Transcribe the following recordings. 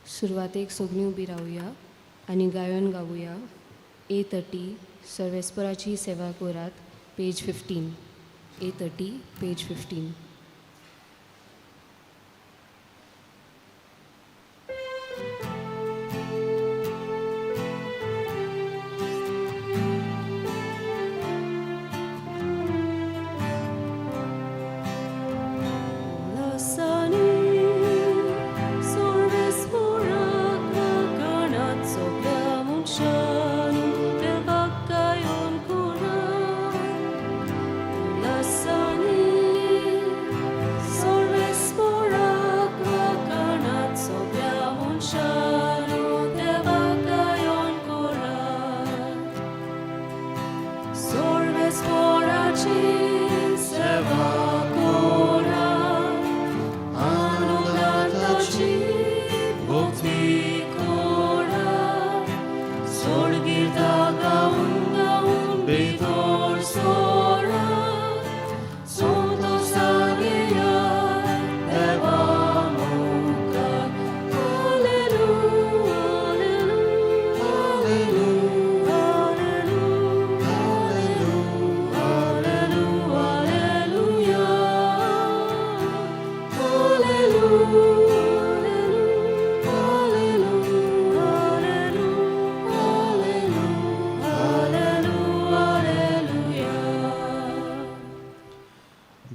सुरवातेक सगळीं उबी रावया आनी गायन गावया. ए 30, सर्वेस्पराची सेवा करात, पेज 15. ए 30, पेज 15.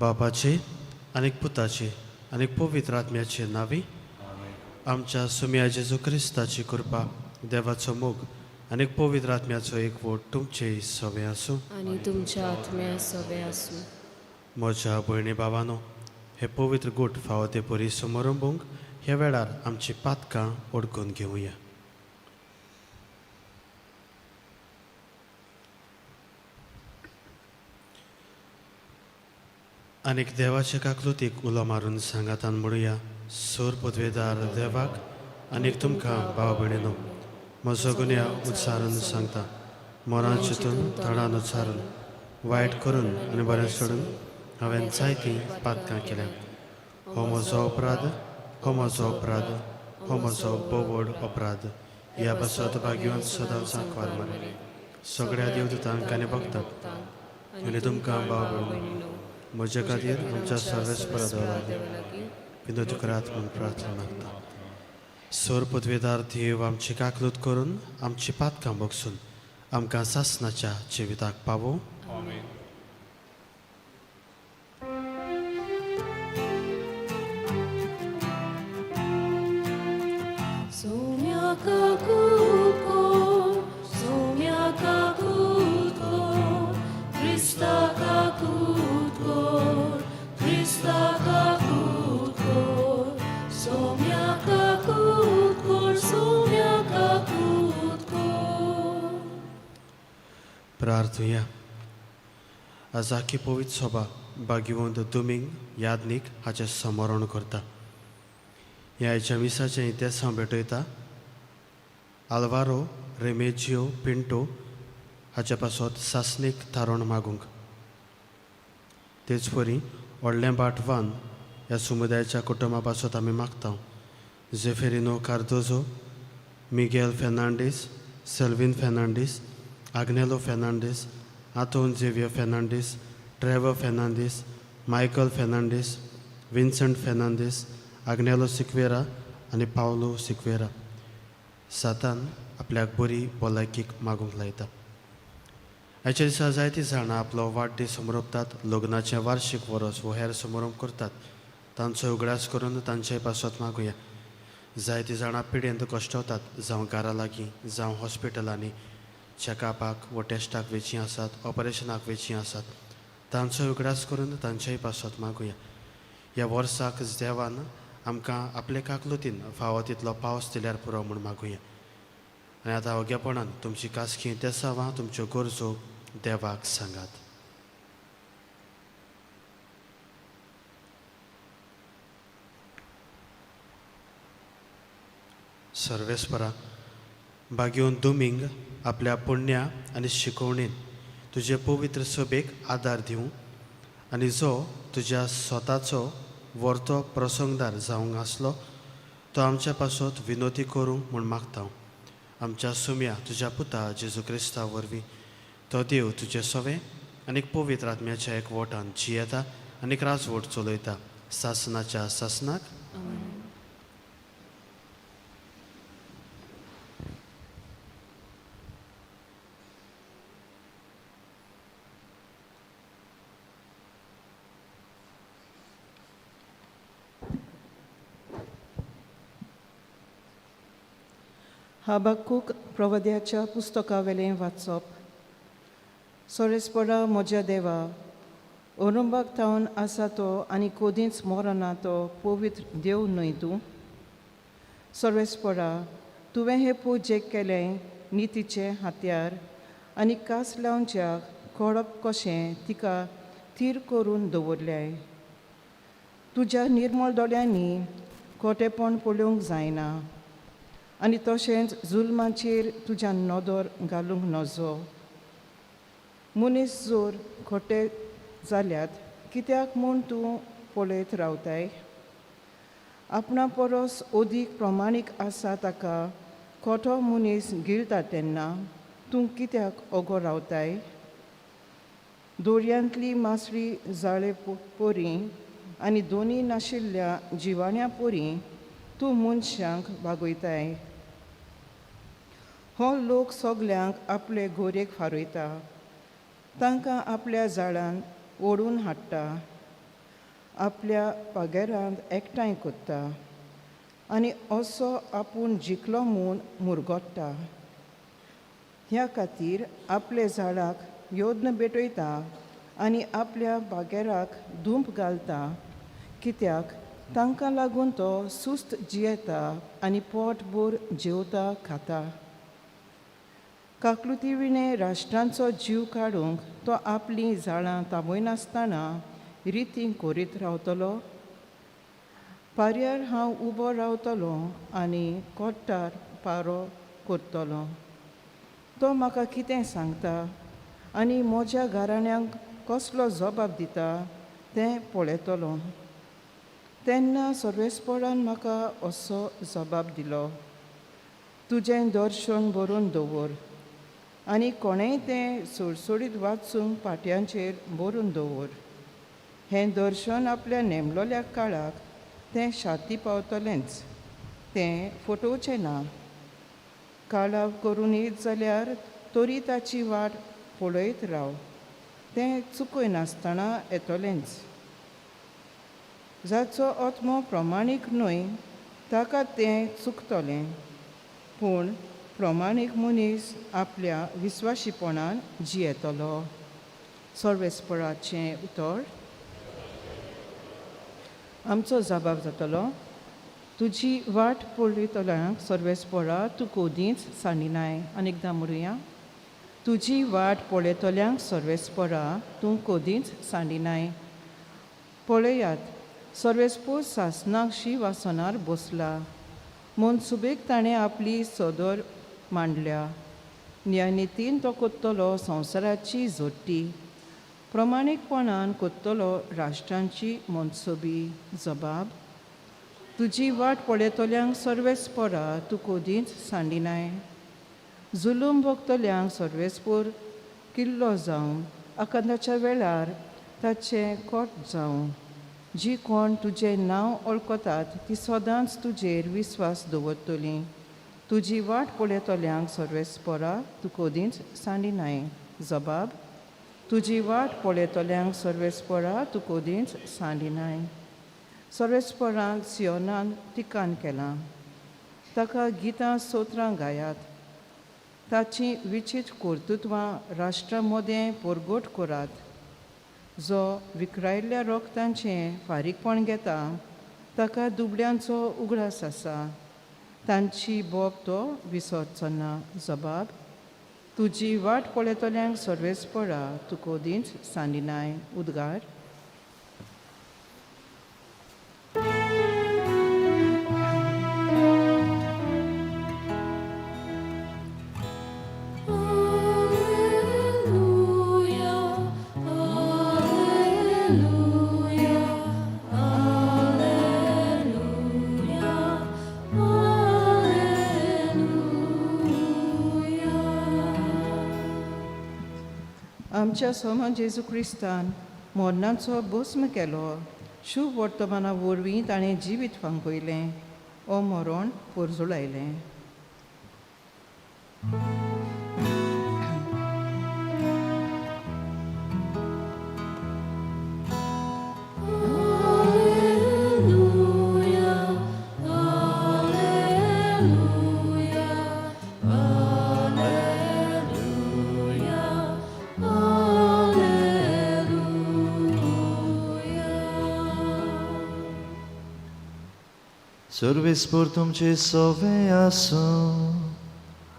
बापाचे आनी पुताचे आनी पवित्र आत्म्याचे नांवी आमच्या सुम्या जेजू क्रिस्ताची कृपा, देवाचो मोग आनी पवित्र आत्म्याचो एकवट तुमचे सवे आसूं. आनी तुमच्या आत्म्या सवे आसूं. म्हज्या भयणी बाबानो, हे पवित्र गूट फावो ते परी समारंभूंक ह्या वेळार आमची पातकां ओडकून घेवया. आनीक देवाचे काकलुतीक उलो मारून सांगातान म्हणुया. सोर पदवेदार देवाक आनीक तुमकां भाव भयणीनो, म्हजो गुन्यांव उच्चारून सांगता. मोरां चिंतून, तणान उच्चारून, वायट करून आनी बरें सोडून हांवें जायतीं पातकां केल्या. हो म्हजो अपराध, हो म्हजो अपराध, हो म्हजो बोवड अपराध. ह्या पासत भाग्यवंत सदांच सांकवार मरे, सगळ्या देवदूतांक आनी भक्तांक आनी तुमकां भाव भयणीनो, म्हज्या खातीर आमच्या सर्वेस्परा देवा लागीं विनोद करात म्हूण प्रार्थना मागता. सोर पदवेदार देव आमची काकलूत करून आमची पातकां बगसून आमकां सासनाच्या जिविताक पावो. आमेन. सोम्या काकूत कोर, सोम्या काकूत कोर, क्रिस्ता काकूत कोर, क्रिस्ता काकूत कोर, सोम्या काकूत कोर, सोम्या काकूत कोर. प्रार्थुया. आज आखी पवित्र सभा भाग्यवंत दुमींग यादनीक हाचें समरण करता. ह्या आयच्या मिसाचें इतिहास भेटयता आल्वारो रेमेजियो पिंटो हाचे पासत सासणीक थारोवण मागूंक. तेच परी व्हडलें बाटवान ह्या समुदायाच्या कुटुंबा पासत आमी मागता. Zeferino Cardozo, Miguel Fernandes, Selvin Fernandes, Agnelo Fernandes, Anton Xavier Fernandes, Trevor Fernandes, Michael Fernandes, Vincent Fernandes, Agnelo Sequeira आनी पावलो सिक्वेरा. सातान आपल्याक बरी भलायकीक मागूंक लायता. आयच्या दिसा जायतीं जाणां आपलो वाडदीस समरोपतात, लग्नाचें वार्शीक वरस वो हेर समारंभ करतात. तांचो उगडास करून तांचे पासत मागुया. जायतीं जाणां पिडेंत कश्टवतात, जावं घरा लागीं जावं हॉस्पिटलांनी चॅकअपाक वो टेस्टाक वेचीं आसात, ऑपरेशनाक वेचीं आसात. तांचो उगडास करून तांचेय पासत मागुया. ह्या वर्साक देवान आमकां आपले काकलुतीन फावो तितलो पावस दिल्यार पुरो म्हूण मागुया. आनी आतां ओगेपणान तुमची कासकी तेसावां, तुमच्यो गरजो देवाक सांगात. सर्वेस्परा, भाग्योन दुमींग आपल्या पुण्या आनी शिकवणेन तुजे पवित्र सभेक आदार दिवं आनी जो तुज्या स्वताचो वर्तो प्रसंगदार जावंक आसलो तो आमच्या पासत विनोती करूं म्हूण मागता. आमच्या सुम्या तुज्या पुता जेजू क्रिस्ता वरवीं तो देव तुजें सवें आनी पवित्र आत्म्याच्या एकवटान जियेता आनी राजवट चलयता सासनाच्या सासनाक. हबक्कूक प्रवद्याच्या पुस्तकावेलें वाचप. सोरेस्परा म्हज्या देवा, अरुंबाक थावन आसा तो आनी कोदींच मरना तो पवित्र देव न्हय तूं. सोरेस्परा, तुवें हें पुजेक केलें नितीचें हात्यार आनी कास लावच्याक कोळप कशें तिका थीर करून दवरलें. तुज्या निर्मळ दोळ्यांनी खोटेपण पळोवंक जायना आनी तशेंच जुलमाचेर तुज्या नदर घालूंक नजो. मनीस जोर खोटे जाल्यात कित्याक म्हूण तूं पळयत रावताय? आपणा परस अदीक प्रमाणीक आसा ताका खोटो मनीस गिळटा तेन्ना तूं कित्याक ओगो रावताय? दोरयांतली मासळी जाळे परी आनी दोनी नाशिल्ल्या जिवाण्या परी तूं मनशांक वागयताय. हो लोक सगल्यांक आपले गोरेक फारयता, तांकां आपल्या जाळान ओडून हाडटा, आपल्या पागेरांत एकठांय करता आनी असो आपूण जिखलो म्हूण मुरगोट्टा. ह्या खातीर आपले झाडाक योद्न भेटयता आनी आपल्या बागेराक धूंप घालता, कित्याक तांकां लागून तो सुस्त जियेता आनी पोटभर जेवता खाता. काकलुती विणें राष्ट्रांचो जीव काडूंक तो आपलीं जाळां तांबयनासतना रिती करीत रावतलो. पारयार हांव उबो रावतलो आनी कोट्टार पारो करतलो. तो म्हाका कितें सांगता आनी म्हज्या घराण्यांक कसलो जबाब दिता तें पळयतलो. तेन्ना सर्वेस्परान म्हाका असो जबाब दिलो, तुजें दर्शन बरोवन दवर आनी कोणेंय तें सोडसोडीत वाचूंक पाट्यांचेर बरोवन दवर. हें दर्शन आपल्या नेमलोल्या काळाक तें शाती पावतलेंच, तें फटोवचें ना. काळाव करून येत जाल्यार तरी ताची वाट पळयत राव, तें चुकयनासतना येतलेंच. जाचो आत्मो प्रमाणीक न्हय ताका तें चुकतलें, पूण प्रमाणीक मनीस आपल्या विस्वाशीपणान जियेतलो. सर्वेस्पराचें उतर. आमचो जबाब जातलो, तुजी वाट पळयतल्यांक सर्वेस्परा तूं कोदींच सांडिनाय. आनी एकदां म्हणुया, तुजी वाट पळयतल्यांक सर्वेस्परा तूं कोदींच सांडिनाय. पळयात, सर्वेस्पोर सासनाक शिवासनार बसला, मनसुबेक ताणें आपली सदर मांडल्या. न्यायनितीन तो कोत्तलो संवसाराची जोडटी, प्रमाणीकपणान कोत्तलो राष्ट्रांची मनसुबी. जबाब, तुजी वाट पळयतल्यांक सर्वेस्परा तूं कोदींच सांडिनाय. जुलूम भोगतल्यांक सर्वेस्पोर किल्लो जावं, आकांताच्या वेळार ताचें कोट जावं. जी कोण तुजें नांव वळखतात ती सदांच तुजेर विस्वास दवरतलीं. तुजी वाट पळयतल्यांक सर्वेस्परा तूं कोदींच सांडिनाय. जबाब, तुजी वाट पळयतल्यांक सर्वेस्परा तूं कोदींच सांडिनाय. सर्वेस्परान सियोनान टिकान केलां, ताका गितां स्तोत्रां गायात. ताचीं विचित्र कर्तृत्वां राष्ट्रा मदें परगट करात. जो विकरायल्ल्या रोगतांचें फारीकपण घेता ताका दुबळ्यांचो उगडास आसा, तांची बोब तो विसरचो ना. जबाब, तुजी वाट पळयतल्यांक सर्वेस्परा तूं कोदींच सांडिनाय. उद्गार. Alleluia, Alleluia, Alleluia. आमच्या सोमा जेजू क्रिस्तान मरणाचो भस्म केलो. शुभ वर्तमाना वरवीं ताणें जिवीत फांकयलें, ओ मरण पोरजुळायलें. सर्वेस्पर तुमचे सोवे आसूं.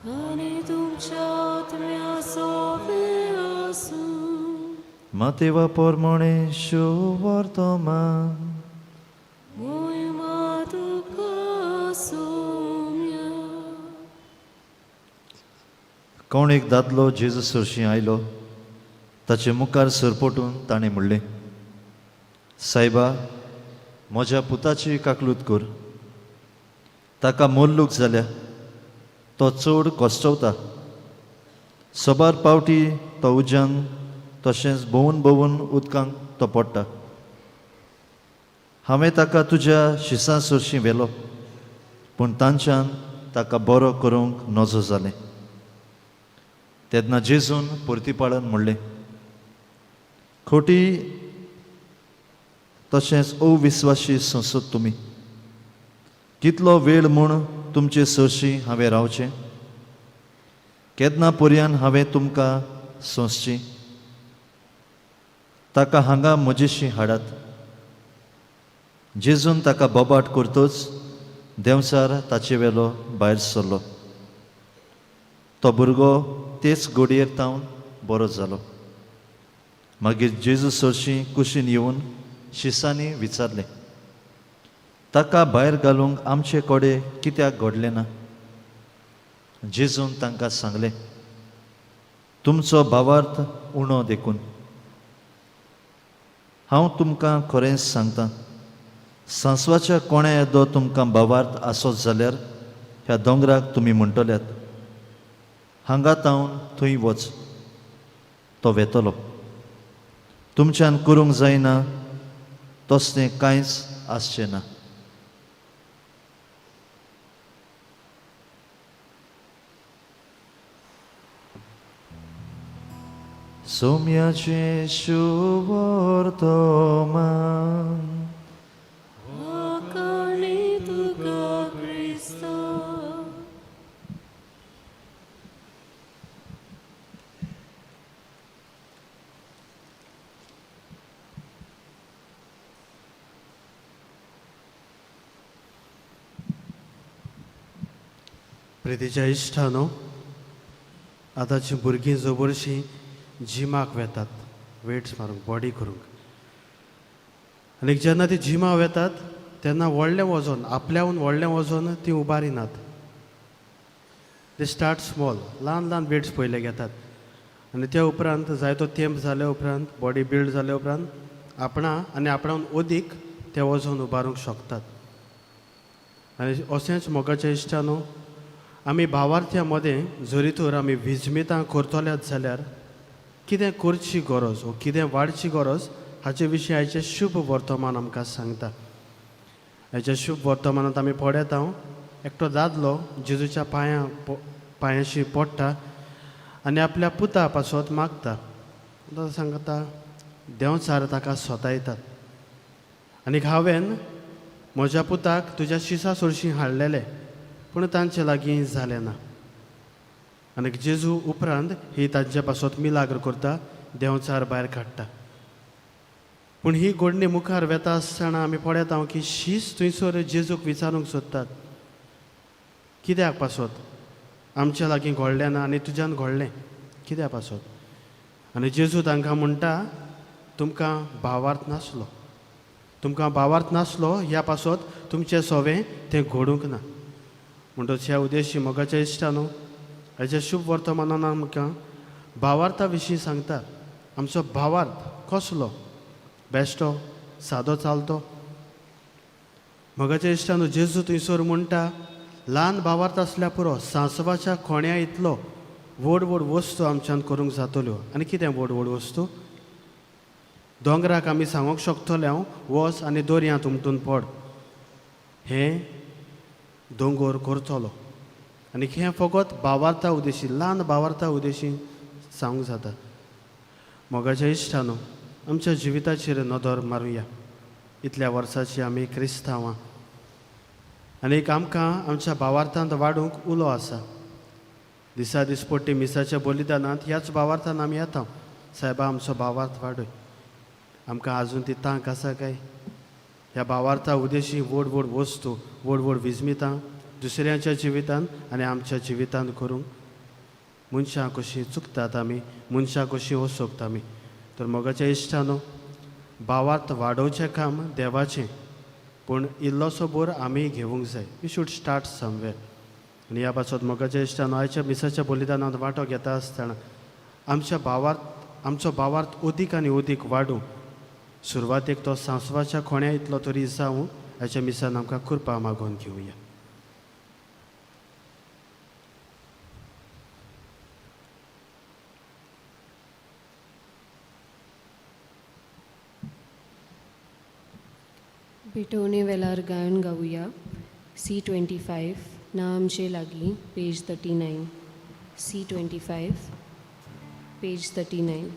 आनी तुमच्या आत्म्या सोवे आसूं. मातेवा पोरमोणे शुवर्तमान. मोहिमा तुका सोम्या. कोण एक दादलो जेजू सरशीं आयलो. ताचे मुखार सरपटून ताणें म्हणलें, सायबा, म्हज्या पुताची काकलूत कर. ताका मोल्लूक जाल्या, तो चड कश्टवता. सबार पावटी तो उज्यान तशेंच भोंवून भोंवून उदकांक तो पडटा. हांवें ताका तुज्या शिसां सरशीं व्हेलो, पूण तांच्यान ताका बरो करूंक नजो जालें. तेन्ना जेजून परतीपाळन म्हणलें, खोटी तशेंच अविस्वाशी संसद तुमी, कितलो वेळ म्हूण तुमचे सरशीं हांवें रावचें? केन्ना पर्यान हांवें तुमकां सोंसची? ताका हांगा म्हजेशी हाडात. जेजून ताका बोबाट करतच देंवचार ताचे वेलो भायर सरलो. तो भुरगो तेच गोडयेर तावन बरो जालो. मागीर जेजू सरशीं कुशीन येवन शिसांनी विचारलें, ताका भायर घालूंक आमचे कडेन कित्याक घडलें ना? जेजून तांकां सांगलें, तुमचो भावार्थ उणो देखून. हांव तुमकां खरेंच सांगता, सांसवाच्या कोण्या येदो तुमकां भावार्थ आसत जाल्यार ह्या दोंगराक तुमी म्हणटल्यात, हांगा तावन थंय वच, तो वेतलो. तुमच्यान करूंक जायना तसलें कांयच आसचें ना. सोम्याचें शुवर्तमान. आकाणी तुका क्रिस्ता. प्रितीच्या इश्टानो, आतांची भुरगीं जबरशीं जिमाक वेतात, वेट्स मारूंक, बॉडी करूंक. आनी जेन्ना ती जिमा वेतात तेन्ना व्हडलें वजन, आपल्याहून व्हडलें वजन ती उबारिनात. They start small, ल्हान ल्हान वेट्स पयले घेतात आनी त्या उपरांत जायतो तेंप जाल्या उपरांत, बॉडी बिल्ड जाल्या उपरांत आपणा आनी आपणाहून अदीक तें वजन उबारूंक शकतात. आनी अशेंच मोगाच्या इश्टानो, आमी भावार्थ्या मदें जरी तर आमी विजमितां करतल्यात जाल्यार कितें करची गरज वो कितें वाडची गरज हाचे विशीं आयचें शुभ वर्तमान आमकां सांगता. आयच्या शुभ वर्तमानांत आमी पळयता, एकटो दादलो जेजूच्या पांयाशी पडटा आनी आपल्या पुता पासत मागता. तो सांगता, देंवचार ताका सोतायतात आनी हांवें म्हज्या पुताक तुज्या शिसा सरशीं हाडलेले, पूण तांचे लागीं जालें ना. आनी जेजू उपरांत ही तांचे पासत मिलाग्र करता, देंवचार भायर काडटा. पूण ही घडणी मुखार वेता आसतना आमी पळयता की शीस थंयसर जेजूक विचारूंक सोदतात, कित्याक पासत आमच्या लागीं घडलें ना आनी तुज्यान घडलें कित्याक पासत? आनी जेजू तांकां म्हणटा, तुमकां भावार्थ नासलो, तुमकां भावार्थ नासलो ह्या पासत तुमचें सोवें तें घडूंक ना. म्हणटच ह्या उद्देशी मोगाच्या इश्टानो, हाच्या शुभ वर्तमानान आमकां भावार्था विशीं सांगता. आमचो भावार्थ कसलो? बेश्टो सादो चालतो? मोगाच्या इश्टानो, जेजू थंयसर म्हणटा, ल्हान भावार्थ आसल्यार पुरो, सांसवाच्या खोण्या इतलो. व्हड व्हड वस्तू आमच्यान करूंक जातल्यो. आनी कितें व्हड व्हड वस्तू? दोंगराक आमी सांगूंक शकतले हांव वच आनी दर्यांत उमटून पड, हें दोंगोर करतलो. आनी हें फकत भावार्था उद्देशी, ल्हान भावार्था उद्देशी सांगूंक जाता. मोगाच्या इश्टानो, आमच्या जिविताचेर नदर मारुया. इतल्या वर्साची आमी क्रिस्तांवां आनी एक आमकां आमच्या भावार्थांत वाडूंक उलो आसा. दिसा दिसपट्टी मिसाच्या बलिदानांत ह्याच भावार्थान आमी येता. सायबा आमचो भावार्थ वाडय. आमकां आजून ती तांक आसा काय? ह्या भावार्था उद्देशी व्हड व्हड वस्तू, व्हड व्हड विजमितां दुसऱ्यांच्या जिवितान आनी आमच्या जिवितान करूंक मनशां कशीं चुकतात आमी, मनशां कशीं वसोगता आमी. तर मोगाच्या इश्टानो, भावार्थ वाडोवचें काम देवाचें, पूण इल्लोसो बोर आमी घेवंक जाय. We should start somewhere. आनी ह्या पासत मोगाच्या इश्टानो, आयच्या मिसाच्या बलिदानांत वांटो घेता आसतना आमच्या भावार्थ, आमचो भावार्थ अदीक आनी अदीक वाडूं. सुरवातेक तो सांसवाच्या खोण्या इतलो तरी जावं. आयच्या मिसान आमकां कृपा मागोवन घेवया. भेटवणे वेळार गायन गावया. C 25 ना आमचे लागीं, पेज 39. C 25, page 39.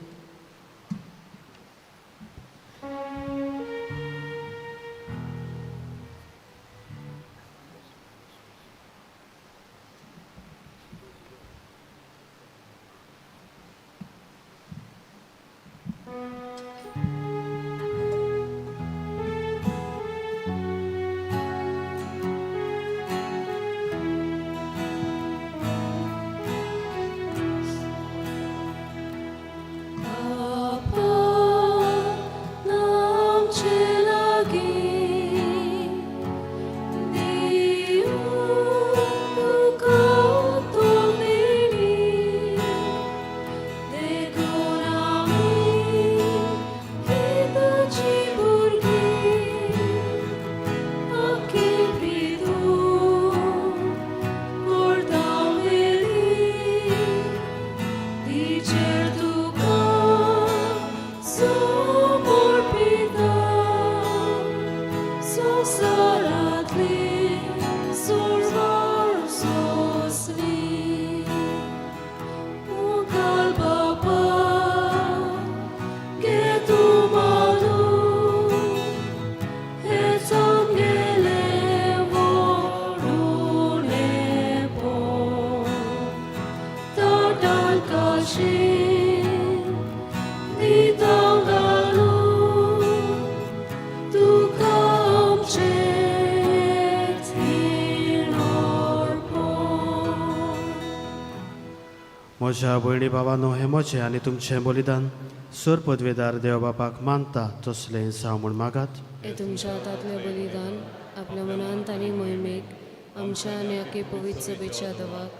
म्हज्या भयणी बाबानो, हें म्हजें आनी तुमचें बलिदान सर पदवेदार देव बापाक मानता तसलें जावं म्हूण मागात. हें तुमच्या हातांतलें बलिदान आपल्या मनांत आनी मोहिमेक आमच्या आनी आखे पवित्र सभेच्या दवाक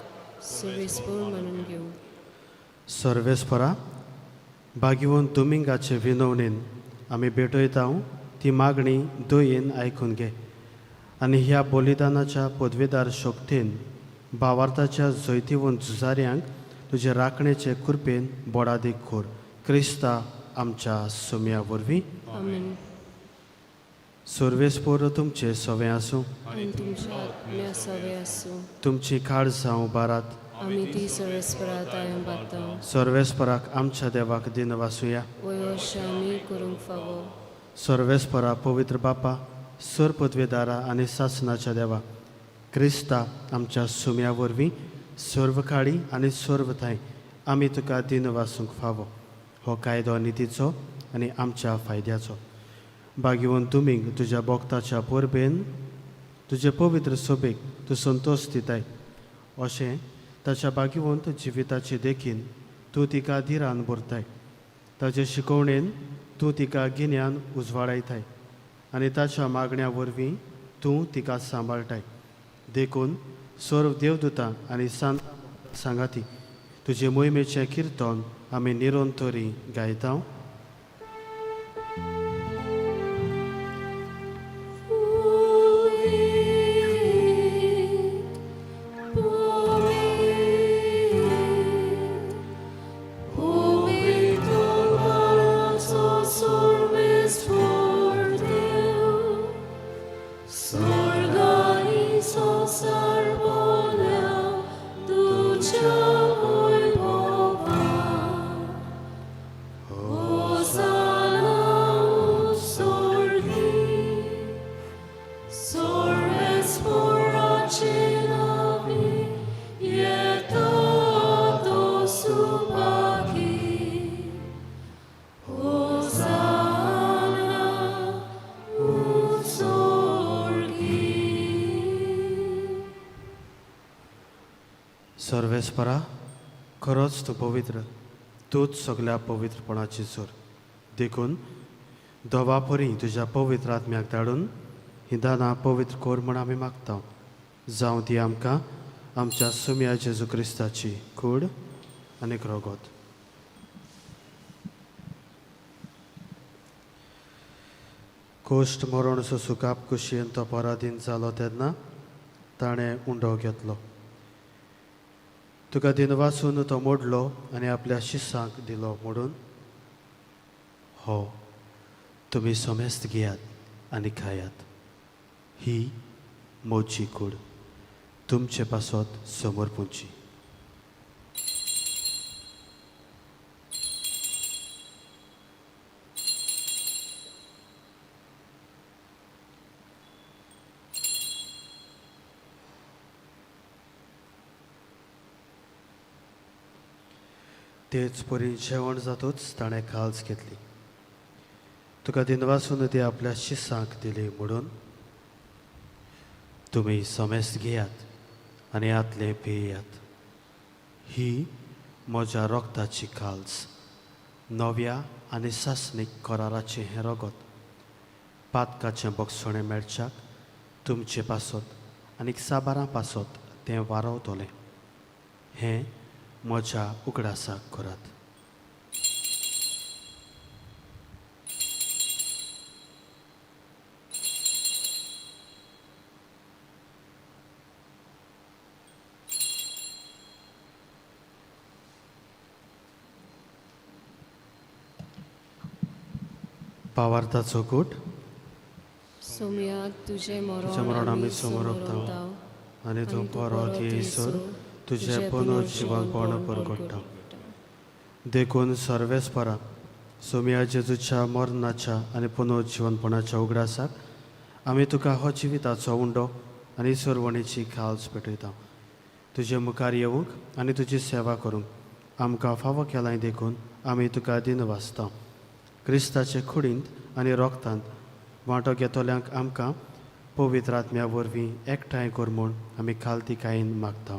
सुवेसपूर्ण म्हणून घेवं. सर्वेस्परा बागीवन दुमिंगाचे विनवणेन आमी भेटयता ती मागणी दयेन आयकून घे आनी ह्या बलिदानाच्या पदवेदार शक्तेन भावार्थाच्या जैतिवंत झुजाऱ्यांक तुजे राखणेचे कृपेन बोडादीक कोर. क्रिस्ता आमच्या सुम्या वरवीं. आमेन. सर्वेस्पोर तुमचे सवें आसूं आनी तुमच्या आत्म्या सवें आसूं. तुमची काळजां उबारात. आमी ती सर्वेस्परा तांय बाता. सर्वेस्पराक आमच्या देवाक दिन वासुया. वयोश आमी करूंक फावो. सर्वेस्परा पवित्र बापा, सर पदवेदारा आनी सासनाच्या देवा, क्रिस्ता आमच्या सुम्या वरवीं सर्व काळी आनी सर्व थांय आमी तुका दिन वासूंक फावो. हो कायदो नितीचो आनी आमच्या फायद्याचो. बागेवन तुमी तुज्या बोगताच्या परबेन तुजे पवित्र सोबेक तूं संतोश दिताय अशें ताच्या बागेवंत जिविताचे देखीन तूं तिका धिरान भरताय. ताचे शिकवणेन तूं तिका गिन्यान उजवाडायताय आनी ताच्या मागण्या वरवीं तूं तिका सांबाळटाय. देखून सर्व देवदूतां आनी सांत सांगाती तुजे मोहिमेचें किर्तन आमी निरंतरी गायता. स्वर्गानी संवसार भरल्या तुज्या वैभवान. होसाना उत्सर्गी, सर्वेस्पराचे नांवी येता तो सुभागी. होसाना उत्सर्गी. सर्वेस्परा, खरोच तूं पवित्र, तूंच सगल्या पवित्रपणाची जोर. देखून दोवा परी तुज्या पवित्र आत्म्याक धाडून ही दानां पवित्र कर म्हूण आमी मागता. जावं ती आमकां आमच्या सुम्या जेजू क्रिस्ताची कूड आनी रगत. कोश्ट मरण सोंसूक कुशेन तो पराधीन जालो तेन्ना ताणें उंडो घेतलो. तुका दिन वाचून तो मोडलो आनी आपल्या शिसांक दिलो म्हणून, हो तुमी समेस्त घेयात आनी खायात. ही मोची कूड तुमचे पासत समर्पूंची. तेच परी जेवण जातूच ताणें काल्स घेतली. तुका दिनवासून ती आपल्या शिसांक दिली म्हणून, तुमी समेस्त घेयात आनी आतले पियात. ही म्हज्या रगताची काल्स, नव्या आनी सासणीक कराराचें हें रगत. पातकाचें बक्षणें मेळच्याक तुमचे पासत आनी साबारां पासत तें वारवतलें. हें म्हज्या उगडासाक करात. पावार्थाचो कूट. सोमया, तुजें तुजें मरण मरण आमी आमी समोर समोर ओंपता आनी तूं परत येयसर तुजें पुनर्जिवनपण परगट्टा. देखून सर्वेस्परा, सोमया जेजूच्या मरणाच्या आनी पुनर्जिवनपणाच्या उगडासाक आमी तुका हो जिविताचो उंडो आनी सरवणेची खाल्स पेटयता. तुजे मुखार येवंक आनी तुजी सेवा करूंक आमकां फावो केलाय देखून आमी तुका दिन वाचता. क्रिस्ताचे कुडींत आनी रोगतांत वांटो घेतल्यांक आमकां पवित्र आत्म्या वरवीं एकठांय कर म्हूण आमी खालतीकायेन मागता.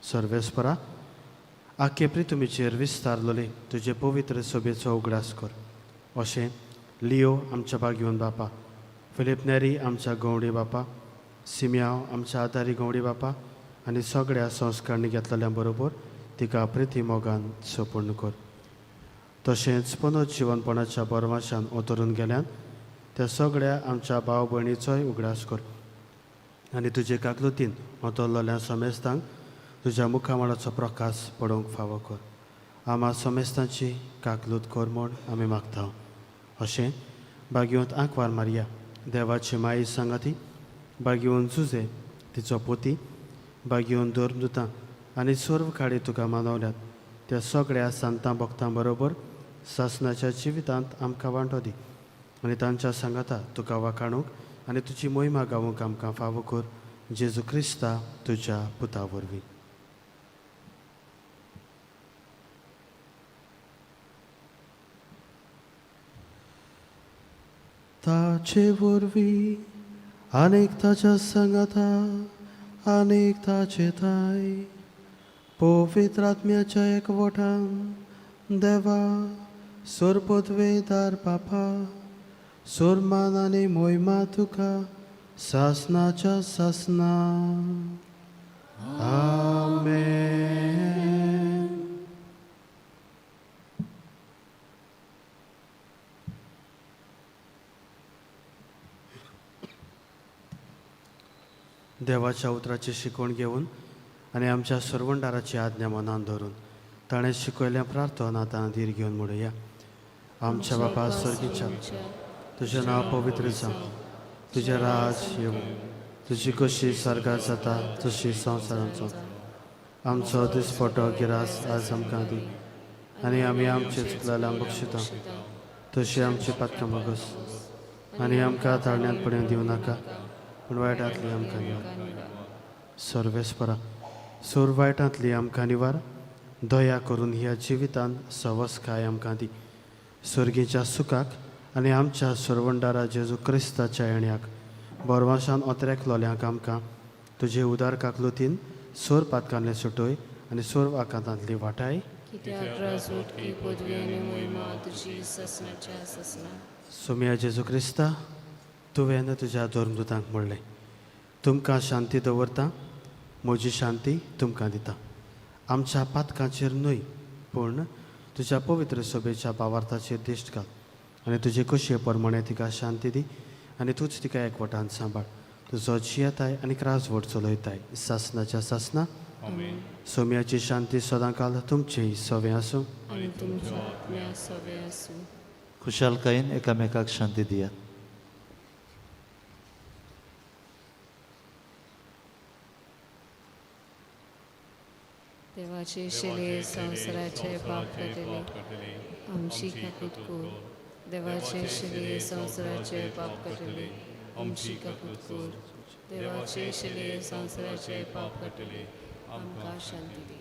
सर्वेस्परा, आख्खे प्रितुमीचेर विस्तारलोले तुजे पवित्र सभेचो उगडास कर. अशें लियो आमच्या बागयोन बापा, फिलीप नेरी आमच्या गवडी बापा, सिमयाव आमच्या आदारी गवडी बापा आनी सगळ्या संस्कारणी घेतलेल्या बरोबर तिका प्रिती मोगान सोपूर्ण कर. तशेंच पुनर्जिवनपणाच्या बरवाशान ओतरून गेल्यान त्या सगळ्या आमच्या भाव भयणीचोय उगडास कर आनी तुजे काकलुतीन ओतरलेल्या समेस्तांक तुज्या मुखामळाचो प्रकाश पडोवंक फावो कर. आमा समेस्तांची काकलूत कर म्हूण आमी मागता. अशें बागयोंत आंकवार मारया देवाची माई सांगाती, बागयोन जुजे तिचो पोती, बागयोन धर्मदुतां आनी सर्व काडी तुका मानवल्यात त्या सगळ्या सांतां भक्तां बरोबर सासणाच्या जिवितांत आमकां वांटो दी आनी तांच्या सांगाता तुका वाखाणूंक आनी तुजी मोहिमा गावूंक आमकां फावो कर, जेजू क्रिस्ता तुज्या पुता वरवीं. ताचे वरवीं आनीक ताच्या सांगाता आनीक ताचे थाय पवित्र आत्म्याच्या एकवटान देवा सोरपदवेदार बापा, सोरमान आनी मोहिमा तुका सासनाच्या सासना. आमेन. देवाच्या उतराची शिकवण घेवन आनी आमच्या सरवंडाराची आज्ञा मनान धरून ताणें शिकयल्या प्रार्थना आतां धीर घेवन म्हणुया. आमच्या बापा सर्गीच्या, तुजें नांव पवित्र जावं, तुजें राज येवं, तुजी कशी सर्गात जाता तशी संवसारांचो। आमचो दिसपटो गिरास आज आमकां दी आनी आमी आमचे चुकलेल्यांक बक्षिता तशी आमची पातकां मगस आनी आमकां ताळण्यांत पडून दिवं नाका पूण वायटांतली आमकां निवार। सर्वेस्परा सोर वायटांतली आमकां निवार, दया करून ह्या जिवितान सवसकाय आमकां दी, सर्गीच्या सुखाक आनी आमच्या सरवंडारा जेजू क्रिस्ताच्या येण्याक बरवाशान ओतरेक लोल्यांक आमकां तुजे उदार काकलुतीन सोर पातकांतले सुटोय आनी सोर आकांतांतली वाटाय। कित्याक राजवटकी पदवी आनी मोहिमा तुजी ससनाच्या ससना। सोम्या जेजू क्रिस्ता, तुवें तुज्या धर्मदूतांक म्हणलें, तुमकां शांती दवरता, म्हजी शांती तुमकां दिता। आमच्या पातकांचेर न्हय पूण तुज्या पवित्र सभेच्या भावार्थाचेर दिश्ट घाल आनी तुजे कशे प्रमाणे तिका शांती दी आनी तूंच तिका एकवटान सांबाळ। तुजो जियेताय आनी राजवट चलयताय सासनाच्या सासना। सोम्याची शांती सदांकाल तुमचेय सवें आसूं आनी तुमच्या आत्म्या सवें आसूं। खुशालकायेन एकामेकाक शांती दियात। देवाचे शिले संवसाराचे पाप काडटले आमची काकूत कर। देवाचे शिले संवसाराचे पाप काडटले आमची काकूत कर। देवाचे शिले संवसाराचे पाप काडटले आमकां शांती दी।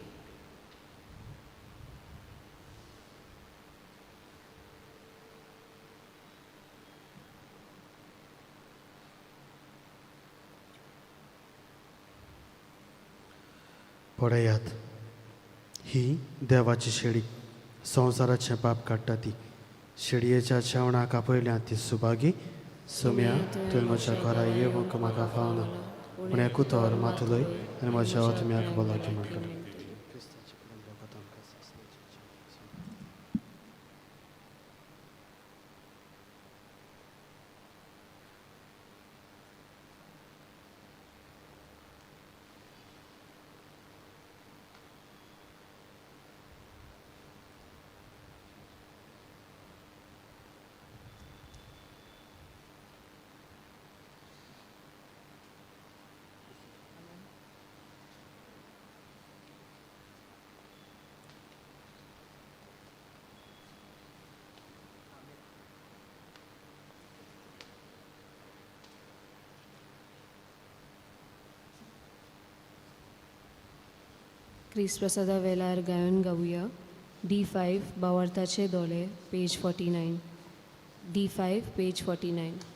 पळयात, ही देवाची शेळी संवसाराचें पाप काडटा ती। शेळयेच्या जेवणाक आपयल्या ती सुभागी। सोम्या, तुवें म्हज्या घरा येवंक म्हाका फावना, पूण एकूच तोर मात उलय आनी म्हज्या आत्म्याक भलायकी मेळटली। क्रिस्त प्रसादा वेलार गायन गावया। D5 बावार्थाचे दोले, पेज 49। D5 page 49।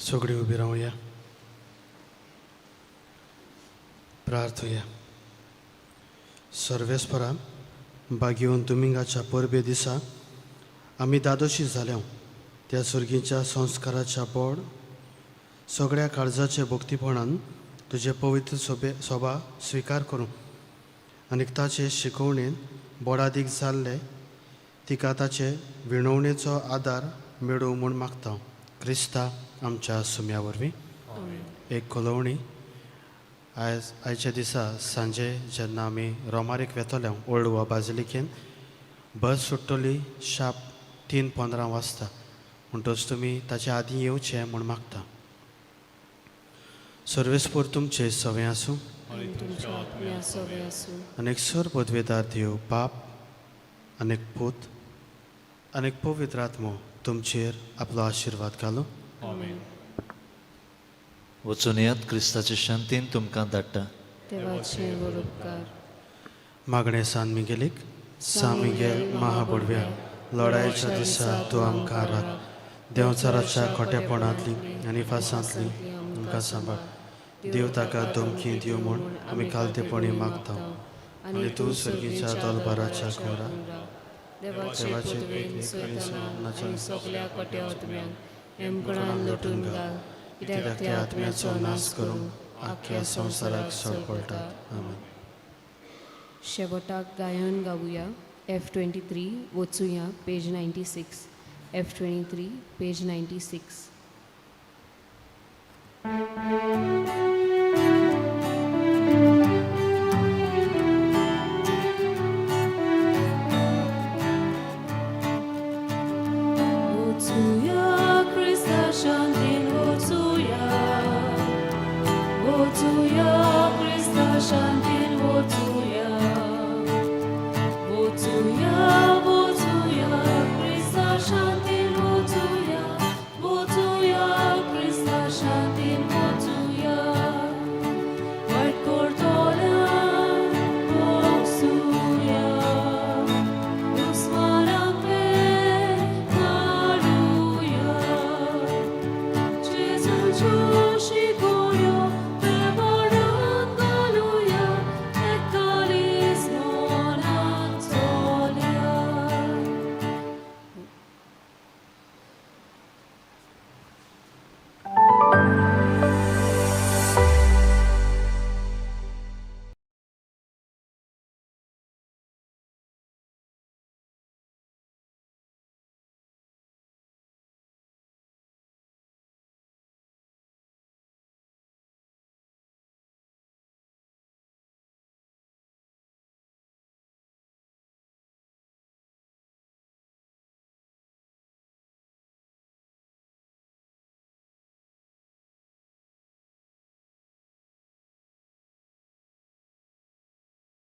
सगळीं उबी रावया, प्रार्थुया. सर्वेस्परा, बागेवन दुमिंगाच्या परबे दिसा आमी दादोशी जाल्या त्या सर्गीच्या संस्काराच्या बोड सगळ्या काळजाचे भक्तीपणान तुजे पवित्र सोबे सोबा स्विकार करूं आनी ताचे शिकवणेन बोडादीक जाल्ले तिका ताचे विणवणेचो आदार मेळूं म्हूण मागता, क्रिस्ता आमच्या सुम्या वरवीं. एक कलोवणी. आयज आयच्या दिसा सांजे जेन्ना आमी रोमारीक वेतले ओल्ड गोवा बाजिलिकेन, बस सुट्टली शार्प 3:15 वाजता, म्हणटच तुमी ताचे आदीं येवचें म्हूण मागता. सर्वेस्पोर तुमचे सवें आसूं. आनी तुमच्या आत्म्या सवें आसूं. आनी एक सर पदवेदार देव बाप आनी एक पूत आनी एक पवित्र आत्मो तुमचेर आपलो आशिर्वाद घालूं. आमेन. वचून येयात, क्रिस्ताचे शांतीन तुमकां धाडटा. देवाचे व्हड उपकार. मागणें सान मिगेलीक. सा मिगेल महाबडव्या, लढायेच्या दिसा तूं आमकां राख. देंवचाराच्या खोटेपणांतली आनी फासांतली आमकां सांबाळ. देव ताका धमकी दिवं म्हूण आमी खालतेपणी मागता. आनी तूं सर्गीच्या दोलबाराच्या कोरा देवाचे देवाचे पदवेन पदवेन सैतानाक आनी सगल्या खोट्या आत्म्यांक हेमकणान लोटून घाल, कित्याक कित्याक त्या आत्म्याचो नाश करूंक आख्ख्या संवसाराक सडपळटात. आमेन. शेवटाक गायन गावया F 23, वचुया, page 96. F 23, page 96.